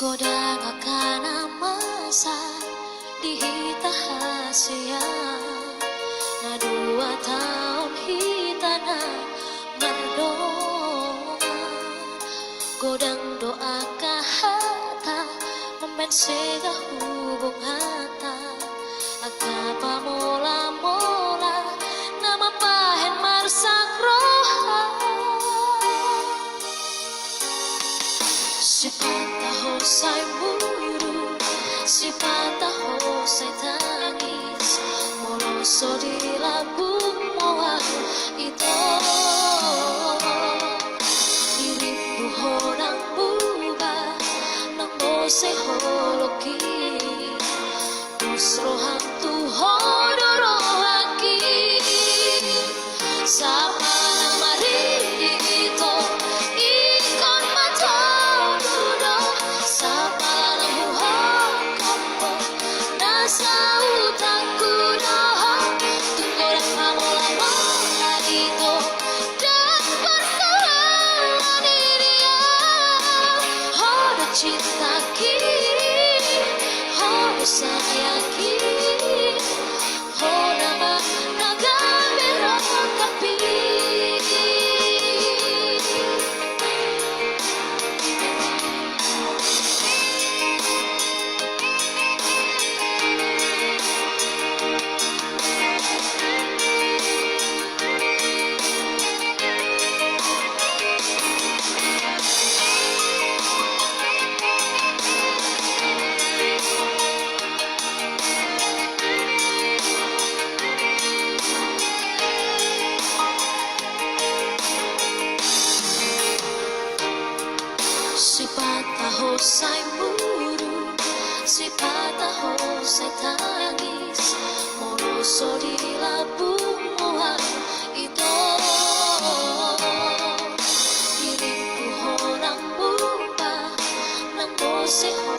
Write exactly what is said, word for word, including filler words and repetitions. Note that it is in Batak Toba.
Godang angka na masa di hita hasea, na dua taon hita na mardongan. Godang do angka hata mambaen sega hubungan hata, angka pamola-mola na mambahen marsak roha. Sipata hosai muru, sipata hosai tangis, molo so di lambungmu ahu ito. Dirimpu ho nang buba, nang mose holongki. Pos roham tu ho do rohangki. Sapalan maringi ito, ingkon matogu do. Sapalan huhongkon ho, na sautangku do ho. Tung godang pamola-mola ito, dang parsaoran i dia. Ho do cintaki, ho do sayangki, ho nama na gabe rongkapki. Sipata hosai muru, sipata hosai tangis, molo so di lambungmu ahu ito. Dirimpu ho nang buba, nang mose ho